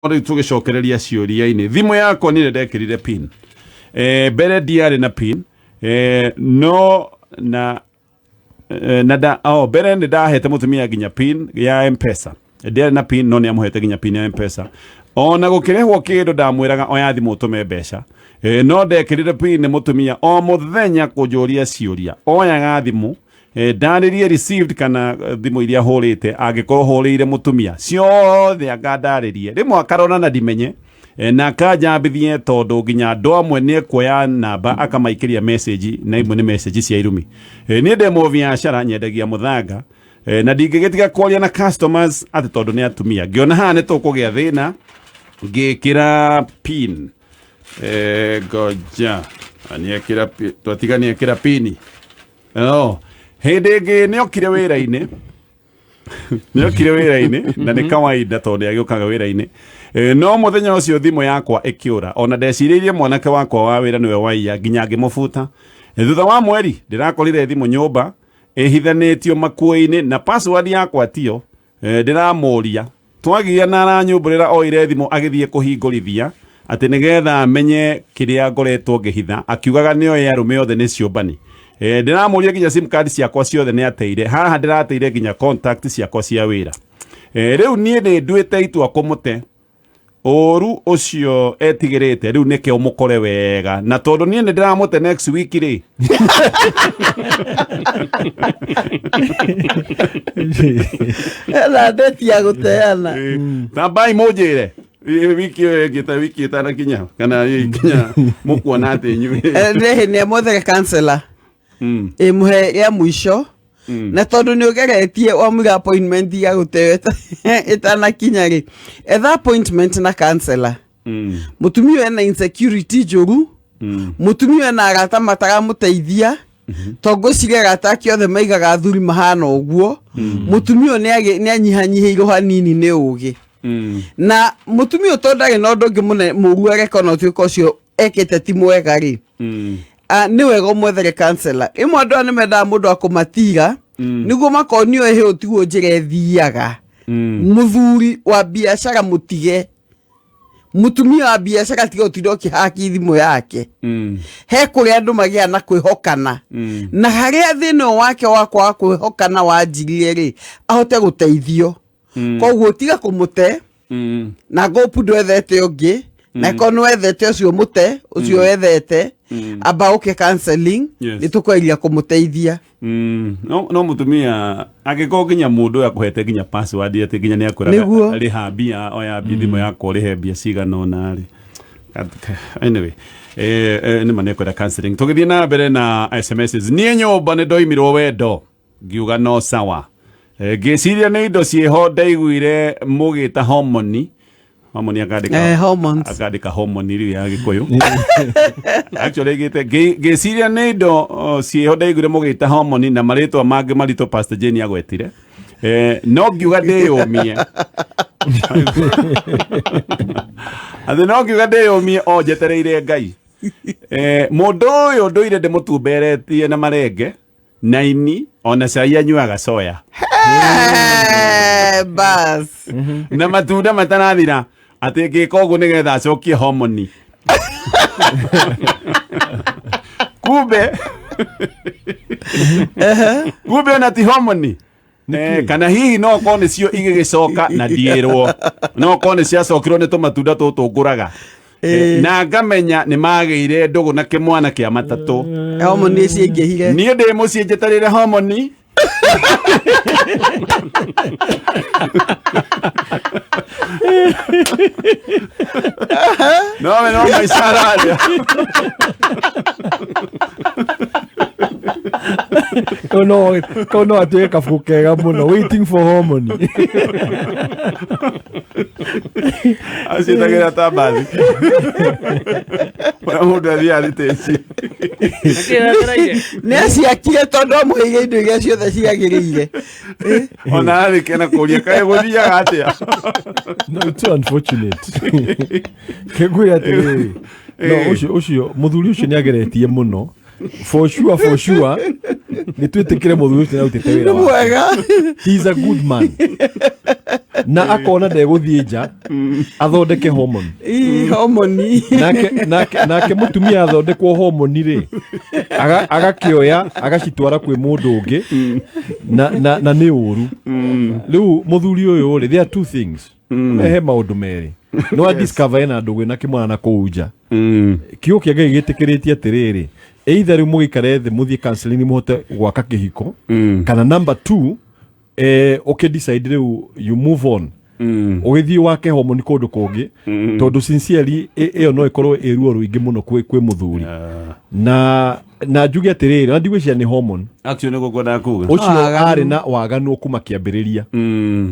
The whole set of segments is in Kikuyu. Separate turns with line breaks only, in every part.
Rĩu tũgĩcokereria ciũria-inĩ, thimũ yakwa nĩ ndekĩrire pin. Mbere ndiarĩ na pin, no na na da, oh, mbere nĩ ndahete mũtumia nginya pin ya Mpesa. Ndiarĩ na pin, no nĩ amũhete nginya pin ya Mpesa. Ona gũkĩrĩhwo kĩndũ ndamwĩraga oya thimũ ũtũme mbeca. No ndekĩrire pin nĩ mũtumia o mũthenya kũnjũria ciũria. Oyaga thimũ, ndarĩrie received kana thimũ iria hũrĩte, angĩkorwo hũrĩire mũtumia ciothe angandarĩrie. Rĩmwe akarona na ndimenye, na akanjambithie tondũ nginya andũ amwe nĩ ekuoya namba akamaikĩria message, na imwe nĩ message cia irumi. Niĩ ndĩ mũbiacara, nyendagia mũthanga, na ndingĩgĩtiga kwaria na customers atĩ tondũ nĩ atumia. Ngĩona haha nĩ tũkũgĩa thĩna, ngĩkĩra pin. Ngoja nĩekĩra twatiga nĩekĩra pini. No hĩndĩ ĩngĩ nĩokire wĩra-inĩ, na nĩ kawaida tondũ nĩ agĩũkaga wĩra-inĩ. No mũthenya ũcio thimũ yakwa ĩkĩũra. Ona ndecirĩirie mwanake wakwa wa wĩra nĩwe waiya, nginya ngĩmũbuta. Thutha wa mweri ndĩrakorire thimũ nyũmba ĩhithanĩtio makuo-inĩ na password yakwa tiyo. Ndĩramũria twagia na aranyumbũrĩra oire thimũ agĩthiĩ kũhingũrithia atĩ nĩgetha amenye kĩrĩa ngoretwo ngĩhitha, akiugaga nĩoĩ arũme othe nĩ ciũmbani. Ndĩramũria nginya sim card ciakwa ciothe nĩ ateire. Haha ndĩrateire nginya contact ciakwa cia wĩra. Rĩu niĩ nĩ nduĩte itua kũmũte ũru ũcio etigĩrĩte rĩu nĩkĩo mũkore wega, na tondũ niĩ nĩ ndĩramũte next week rĩ.
Ena ndeti ya gũteana.
Tambai mũnjĩre wiki ĩyo ĩngĩ, ta wiki ĩtanakinya kana ĩkinya, mũkuona atĩ inyuĩ
Nĩ nĩ amwethere kansela ĩmũhe rĩa mũico, na tondũ nĩ ũgeretie wamũiga appointment ya gũteo ĩtanakinya rĩ, etha appointment na kansela. Mũtumia ũyũ ena insecurity njũru. Mũtumia ũyũ ena arata mataramũteithia, to ngwĩciria arata ake othe maigaga athuri mahana ũguo. Mũtumia ũyũ nĩ anyihanyihĩirwo hanini nĩ ũgĩ, na mũtumia ũyũ tondũ ndarĩ na ũndũ ũngĩ mũnene mũru areka ona ũtuĩka ũcio ekĩte ti mwega rĩ, nĩ wega ũmwethere kansela. Rĩmwe andũ aya nĩ mendaga mũndũ wa kũmatira nĩguo makonio ĩhĩ ũtiguo njĩra ĩthiaga. Mũthuri wa biacara mũtige, mũtumia wa biacara tiga ũtinda ũkĩhaki thimũ yake. He kũrĩa andũ magĩa na kwĩhokana, na harĩa thĩna ũyũ wake wa kwaga kwĩhokana wanjirie rĩ, ahote gũteithio. Koguo tiga kũmũte na ngũpu ndwethete ũngĩ, na korwo nĩ wethete ũcio mũte ũcio wethete, amba ũke counseling. Nĩ tũkweria kũmũteithia.
No mũtumia angĩkorwo nginya mũndũ ũyũ akũhete nginya password atĩ nginya nĩ akwĩraga rĩha mbia, oya mbia thimũ yakwa ũrĩhe mbia cigana ũna rĩ. Anyway, nĩ ma nĩekwenda counseling. Tũgĩthiĩ na mbere na SMSs, niĩ nyũmba nĩ ndoimirwo wendo, ngiuga no sawa. Ngĩciria nĩ indo ciĩho ndaiguire mũgĩta homoni homoni, akandĩka
Hormones.
Akandĩka homoni rĩu ya Gĩkũyũ actually gĩte ngĩciria nĩ indo ciĩho ndaiguire mũgĩta homoni na marĩtwa mangĩ maritũ Pastor Jane agwetire. No ngiuga ndĩyũmie, atĩ no ngiuga ndĩyũmie o njetereire Ngai. Mũndũ ũyũ ndũire ndĩmũtumberetie na marenge na ini, ona cai anyuaga soya.
Bas.
Na matunda matarathira, atĩ ngĩka ũguo nĩgetha acokie homoni. Kumbe ona ti homoni. Kana hihi no korwo nĩcio igĩgĩcoka na ndiĩrwo, no korwo nĩ ciacokirwo nĩ tũmatunda tũtũ ngũraga. Na ngamenya nĩ magĩire ndũgũ na kĩmwana kĩa matatũ.
Homoni ciaingĩhire.
Niĩ ndĩ mũciĩ njetereire homoni. No we no maica ararĩa.
Kau no atuĩke kabuku kega mũno, Waiting for Harmony.
Aciĩtagĩra ta mbathi ũrĩa mũndũ athiaga thitĩci.
Nĩ aciakire tondũ amũheire indo iria ciothe ciagĩrĩire.
Ona arĩkia na kũria kaĩ gũthiaga atĩa.
No, it's so unfortunate. Kĩngwĩra atĩrĩrĩ, no ũcio mũthuri ũcio nĩ ageretie mũno, for sure, for sure. Nĩ twĩtĩkĩre mũthuri ũcio nĩ arutĩte wĩra
wake.
Mwega. He is a good man. Na akona ndegũthiĩ nja athondeke hormone.
Ii, homoni.
Nake mũtumia athondekwo homoni rĩ, agakĩoya agacitwara kwĩ mũndũ ũngĩ na nĩ ũru. Rĩu mũthuri ũyũ rĩ, there are two things, he maũndũ merĩ no a discover ena ndũgũ na kĩmwana na kũu nja. Kiugo kĩa Ngai gĩtĩkĩrĩtie atĩrĩrĩ, either rĩu mũgĩikare thĩ mũthiĩ counseling mũhote gwaka kĩhiko, kana number two, ũkĩ decide rĩu you move on, ũgĩthiĩ wake homoni kũndũ kũngĩ, tondũ sincerely ĩyo no ĩkorwo ĩ ruo rũingĩ mũno kwĩ mũthuri. Na njuge atĩrĩrĩ, na ndigwĩciria nĩ hormone.
Acio nĩguo ngwendaga kuga.
Ũcio
Waganu.
arĩ na waganu kuma kĩambĩrĩria,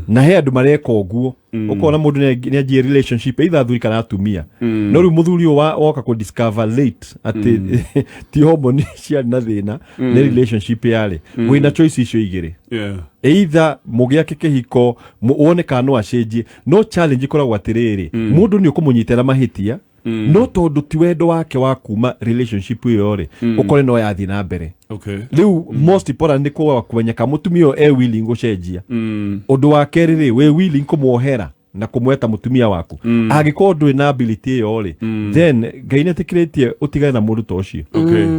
na he andũ mareka ũguo, ũkona mũndũ nĩ anjie relationship, either athuri kana atumia, no rĩu mũthuri ũyũ woka kũ discover late atĩ ti hormone ciarĩ na thĩna, nĩ relationship yarĩ. Wĩna choice icio igĩrĩ, either mũgĩake kĩhiko wone kana no acenjie, no challenge ĩkoragwo atĩrĩrĩ, mũndũ nĩ ũkũmũnyitĩra mahĩtia, no tondũ ti wendo wake wa kuma relationship ĩyo rĩ, ũkore no yathiĩ na mbere. Rĩu most important nĩ kwaga kũmenya ka mũtumia ũyũ e willing gũcenjia. Ũndũ wa kerĩ rĩ, wĩ willing kũmuohera na kũmweta mũtumia waku? Angĩkorwo ndũrĩ na ability ĩyo rĩ, then Ngai nĩ etĩkĩrĩtie ũtigane na mũndũ ta ũcio.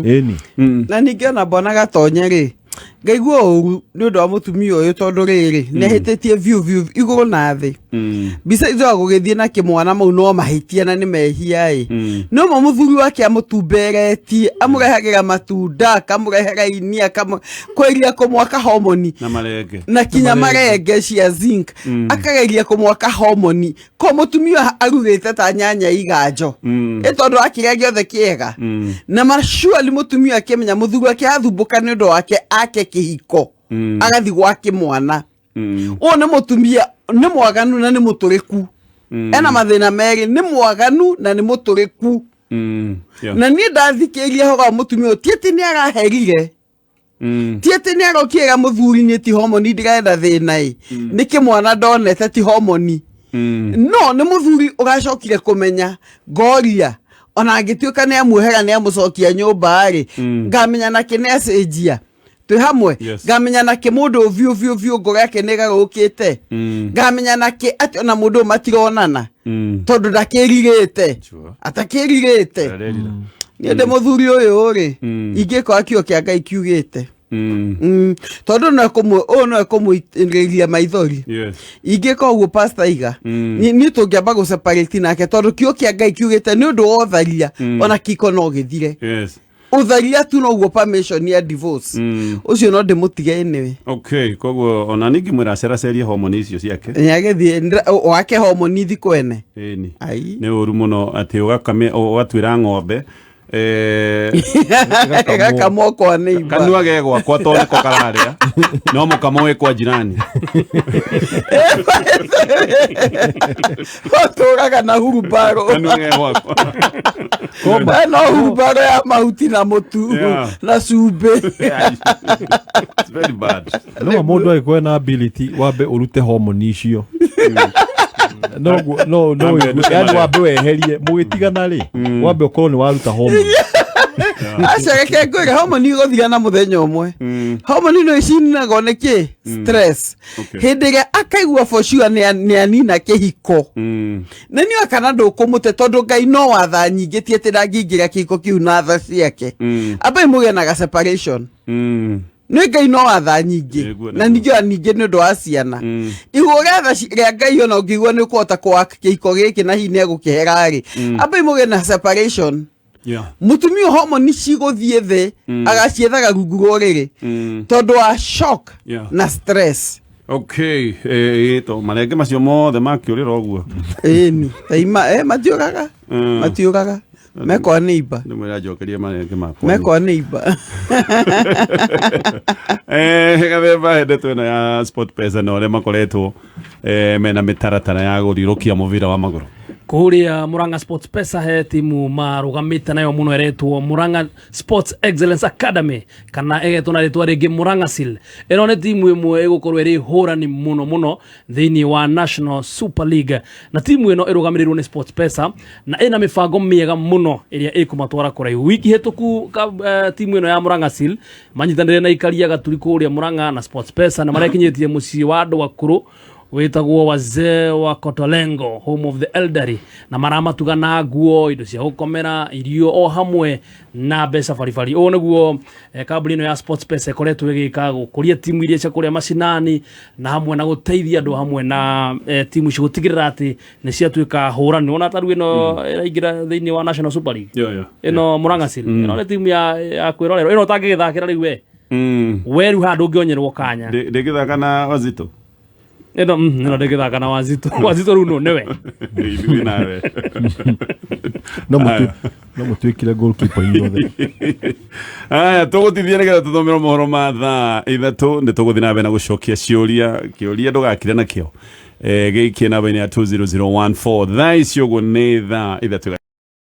Ĩni.
Na ningĩ ona mbona gatonye rĩ, ngaigua ũru nĩ ũndũ wa mũtumia ũyũ, tondũ rĩrĩ nĩ ahĩtĩtie biũ biũ igũrũ na thĩ. Mbica icio gũgĩthiĩ na kĩmwana mau no mahĩtia na nĩ mehia ĩ, no mo mũthuri wake amũtumberetie, amũrehagĩra matunda, akamũrehera inia, kweria kũmwaka homoni.
Na marenge.
Na kinya marenge cia zinc, akageria kũmwaka homoni ko mũtumia arugĩte ta nyanya iganjo ĩ, tondũ akĩrĩa gĩothe kĩega na macuali. Mũtumia akĩmenya mũthuri wake athumbũka nĩ ũndũ wake ake kĩhiko, agathiĩ gwake mwana. Ũyũ nĩ mũtumia nĩ mwaganu na nĩ mũtũrĩku. Ena mathĩna merĩ, nĩ mwaganu na nĩ mũtũrĩku. Na niĩ ndathikĩrĩria horo wa mũtumia ũyũ, ti atĩ nĩ araherire, ti atĩ nĩ arokĩra mũthuri nĩ ti homoni ndĩrenda thĩna ĩ, nĩ kĩmwana ndonete ti homoni, no nĩ mũthuri ũracokire kũmenya ngoria ona angĩtuĩka nĩ amuohera, nĩ amũcokia nyũmba rĩ, ngamenya nakĩ nĩ acenjia twĩ hamwe. Ngamenya nakĩ mũndũ ũyũ biũ biũ biũ ngoro yake nĩ ĩgarũrũkĩte. Ngamenya nakĩ atĩ ona mũndũ ũyũ matironana, tondũ ndakĩrirĩte. Atakĩrirĩte.
Arerira.
Niĩ ndĩ mũthuri ũyũ rĩ, ingĩkora kĩo kĩa Ngai kiugĩte, tondũ no ũyũ no ekũmũitĩrĩria maithori. Ingĩka ũguo, Pastor Iga, niĩ tũngĩamba gũseparate nake, tondũ kĩo kĩa Ngai kiugĩte nĩ ũndũ wa ũtharia, ona kiko no gĩthire. Ũtharia tu noguo permission ya divorce. Ũcio no ndĩmũtige anyway.
Okay, koguo ona ningĩ mwĩra aceracerie homoni icio ciake.
Nĩagĩthiĩ wake homoni thikũ ene.
Ĩni.
Ai.
Nĩ ũru mũno atĩ ũgakame ũgatuĩra ng'ombe
Ĩgakamwo kwa neighbor.
Kanua ge gwakwa to nĩko kararĩa, no mũkamo wĩ kwa jirani.
Ũtũraga na hurubaro.
Kanua ge gwakwa.
No hurubaro ya mahuti na mũtu na cumbĩ.
It's very bad.
No mũndũ angĩkorwo na ability wambe ũrute homoni icio, no
Ambe
ũigue-
ndute
yani
marĩa.
wambe weherie mũgĩtigana rĩ, wambe ũkorwo nĩ waruta homoni.
Aca, reke ngwĩre, homoni igũthira na mũthenya ũmwe. Homoni no icinagwo nĩ kĩ stress. Hĩndĩ ĩrĩa akaigua for sure nĩ anina kĩhiko, na niĩ kana ndũkũmũte, tondũ Ngai no watha nyingĩ, ti atĩ ndangĩingĩra kĩhiko kĩu na tha ciake. Ambai mũgĩe na ga separation. Nĩ Ngai no watha nyingĩ.
Nĩguo,
Na
nĩguo.
ningĩ ona ningĩ nĩ ũndũ wa ciana, igũrũ rĩa tha rĩa Ngai, ona ũngĩigua nĩ ũkũhota kũwaka kĩhiko gĩkĩ na hihi nĩ egũkĩhera rĩ, ambai mũgĩe na separation. Mũtumia homoni cigũthiĩ thĩ, agaciethaga rungu rwa ũrĩrĩ, tondũ wa shock na stress.
Okay, to marenge macio mothe makĩũrĩra ũguo.
Ĩni taima matiũraga. Matiũraga mekwa neighbor.
Ndĩmwĩra njokerie marenge makwa.
Mekwa neighbor.
Gathemba he ndeto ĩno ya Sport Pesa na ũrĩa makoretwo mena mĩtaratara ya gũthiũrũkia mũbira wa magũrũ.
Kuria Murang'a Sports Pesa he timu marugamite nayo muno eretwo Murang'a Sports Excellence Academy, kana ĩgetwo na rĩtwa rĩngĩ Murang'a Seal. Ĩno nĩ timu ĩmwe ĩgũkorwo ĩrĩ hũrani mũno mũno thĩinĩ wa National Super League, na timu ĩno ĩrũgamĩrĩirwo nĩ Sports Pesa na ĩna mĩbango mĩega mũno ĩrĩa ĩkũmatwara kũraihu. Wiki hĩtũku timu ĩno ya Murang'a Seal manyitanĩire na ikaria gaturi kũrĩa Murang'a na Sports Pesa na marekinyĩtie mũciĩ wa andũ akũrũ. Wĩtagwo Wazee wa Kotolengo, Home of the Elderly, na maramatuga na nguo, indo cia gũkomera, irio o hamwe na mbeca baribari. Ũũ nĩguo kambuni ĩno ya Sports Pesa ĩkoretwo ĩgĩka gũkũria timu iria cia kũrĩa macinani na hamwe na gũteithia andũ hamwe na timu icio gũtigĩrĩra atĩ nĩ ciatuĩka hũrani. Wona ta rĩu ĩno ĩraingĩra thĩinĩ wa National Super League.
Yo, yo.
Ĩno Murang'a Seal, ĩno nĩ timu ya kwĩrorerwo, ĩno ũtangĩgĩthakĩra rĩu we we rĩu haha ndũngĩonyerwo kanya.
Ndĩngĩthaka na Wazito.
Ĩno ĩno ndĩngĩthaka na Wazito. Wazito rĩu no nĩwe.
Ithuĩ nawe.
No mũtuĩkire goalkeeper inyuothe.
Aya, tũgũtithia nĩgetha tũthomere mohoro ma thaa 3. Nĩ tũgũthiĩ na mbere na gũcokia ciũria. Kĩũria ndũgakire nakĩo, gĩikie namba-inĩ ya 20014. Thaa ici ũguo nĩ thaa 3.